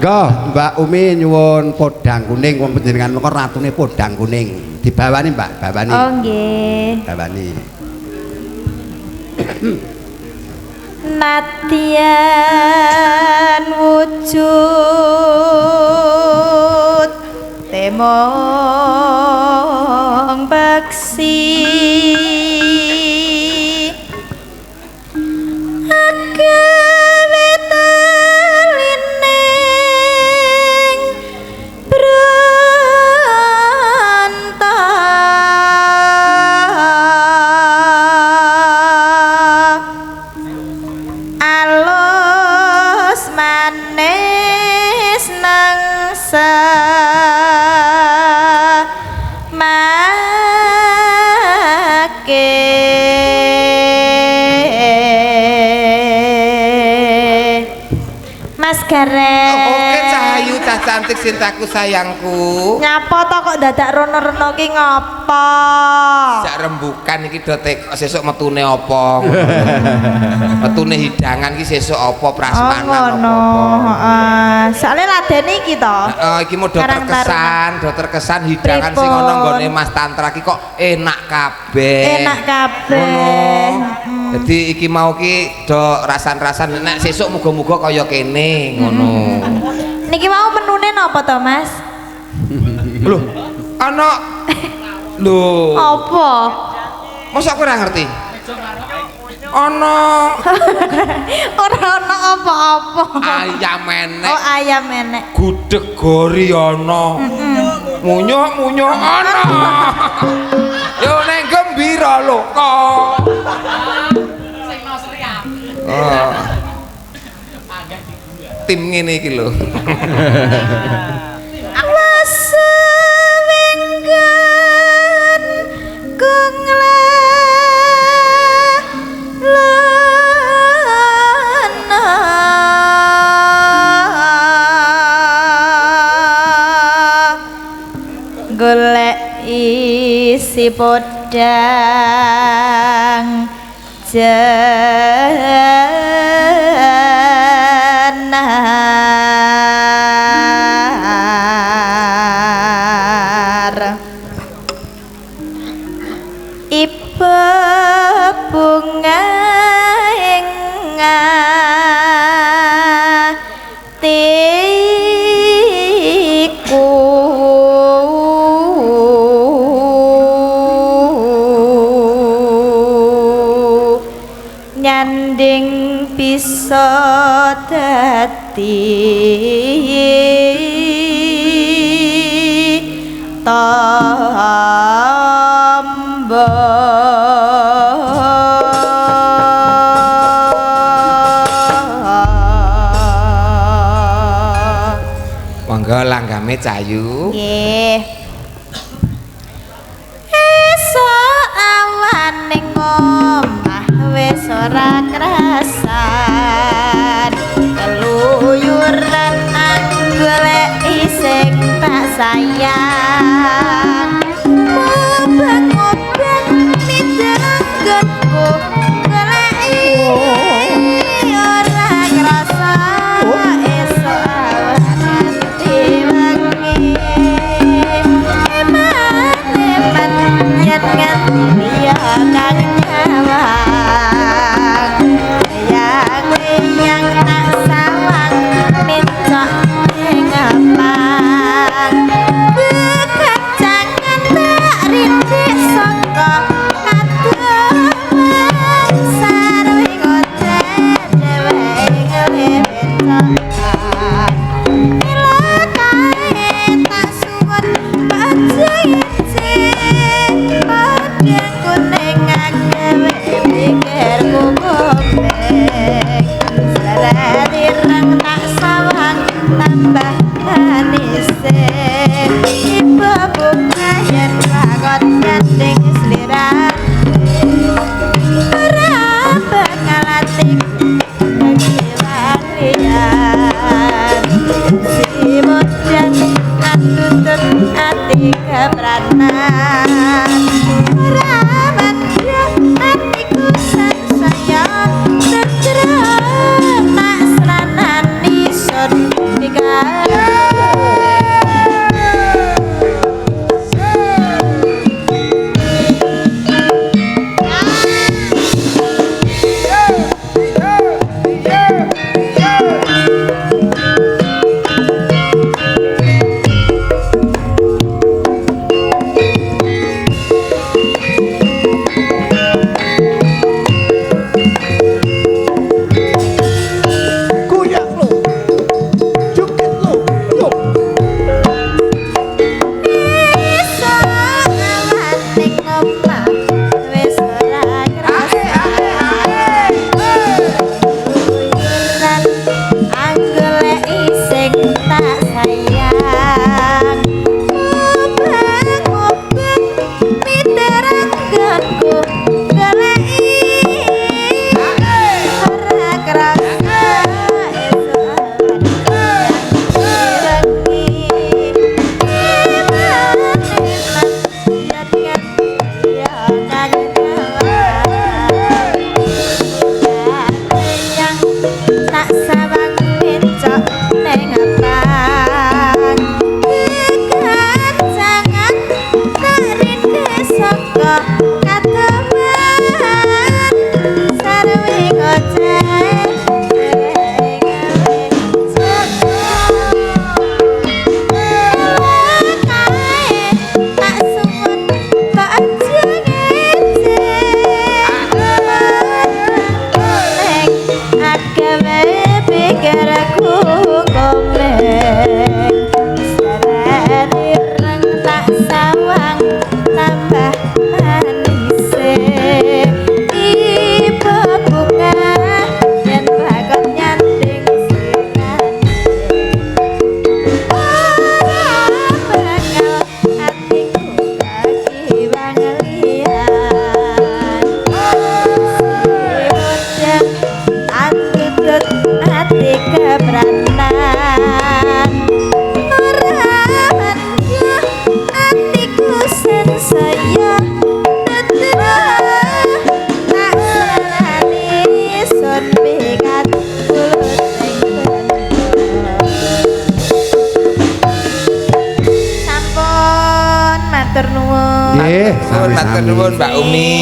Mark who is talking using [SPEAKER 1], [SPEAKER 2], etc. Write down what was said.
[SPEAKER 1] Nggo, Mbak Umi nyuwun podang kuning, wong panjenengan kok ratune podang kuning. Dibawani, Mbak, bawani.
[SPEAKER 2] Oh nggih.
[SPEAKER 1] Bawani.
[SPEAKER 2] Nadyan wujud temong beksi agawe telining branta alus manis nang semake. Mas Gareng.
[SPEAKER 3] Oke, Cahayu, cah cantik cintaku sayangku.
[SPEAKER 2] Nyapa to kok dadak rono-rono ki ngopo?
[SPEAKER 3] Jak rembukan iki do tek sesuk metune apa? Metune hidangan iki sesuk apa, prasmanan
[SPEAKER 2] Oh ngono,
[SPEAKER 3] apa?
[SPEAKER 2] Heeh. Soale ladene iki to.
[SPEAKER 3] Heeh, iki mau do
[SPEAKER 2] Karang
[SPEAKER 3] terkesan, do terkesan hidangan sing
[SPEAKER 2] Pripun?
[SPEAKER 3] ana nggone Mas Tantra iki kok enak kabeh.
[SPEAKER 2] Enak kabeh.
[SPEAKER 3] Ngono. Dadi iki mau ki do rasan-rasan nek sesuk muga-muga kaya kene ngono.
[SPEAKER 2] Niki mau menune napa to, Mas?
[SPEAKER 3] Lho, ana lho.
[SPEAKER 2] Apa?
[SPEAKER 3] Mosok kowe ora ngerti? Ana
[SPEAKER 2] Ora ana apa-apa.
[SPEAKER 3] ayam enek.
[SPEAKER 2] Oh, ayam enek.
[SPEAKER 3] Gudeg gori ana. Munyuk-munyuk ana. Yo neng gembira loka. Oh. Tim ngene iki lho.
[SPEAKER 2] Wasewenggan kung lana golek isi podang jenar. Ibu bunga ing atiku nyanding bisa dadi tamba.
[SPEAKER 3] Monggo langgame Cahayu.
[SPEAKER 2] Nggih. Esuk awan ning omah wis ora krasan. Keluyuran anggoleki sing tak sayang. Mubeng-mubeng midranggonku goleki ora krasa. Esuk awan nganti wengi. Eman-eman yen nganti liya kang nyawang. Yang tak sawang mencok ing apang. Kekancangan tak rindik saka kadohan. Sarwi ngoceh dheweke nglewencokan. Mila kae tak suwun pajenge padang kuning agawe pikirku gombeng. Seret ireng tak sawang tambah manise. Ibu bunga yen lakon gandeng slirane. Ora bakal atik kekiwalian. Si modang atutut ati kepranan. Ora mandha atiku sansaya tentrem tak sranani sun. Sayang mubeng-mubeng miteranggonku goleki ora krasa esuk awan wengi eman-eman yen nganti ya kangen yang tak sawang mencok neng apang kekancangan tak rinde saka kateman sarwe ngoceh gawe kae tak suwun tak aja ngece neng agawe pikirku komeng seret ireng tak sawang tambah manise ibu bunga yen lakon nyanding sirane ora bakal atiku kakiwang liyan si antutut ati kepratan ora manja atiku sensaya tetra tak sarani sun pikat kulut ing bendo. Sampun matur nuwun.
[SPEAKER 1] Nggih,
[SPEAKER 3] Matur
[SPEAKER 1] sami-sami.
[SPEAKER 3] nuwun Mbak Umi.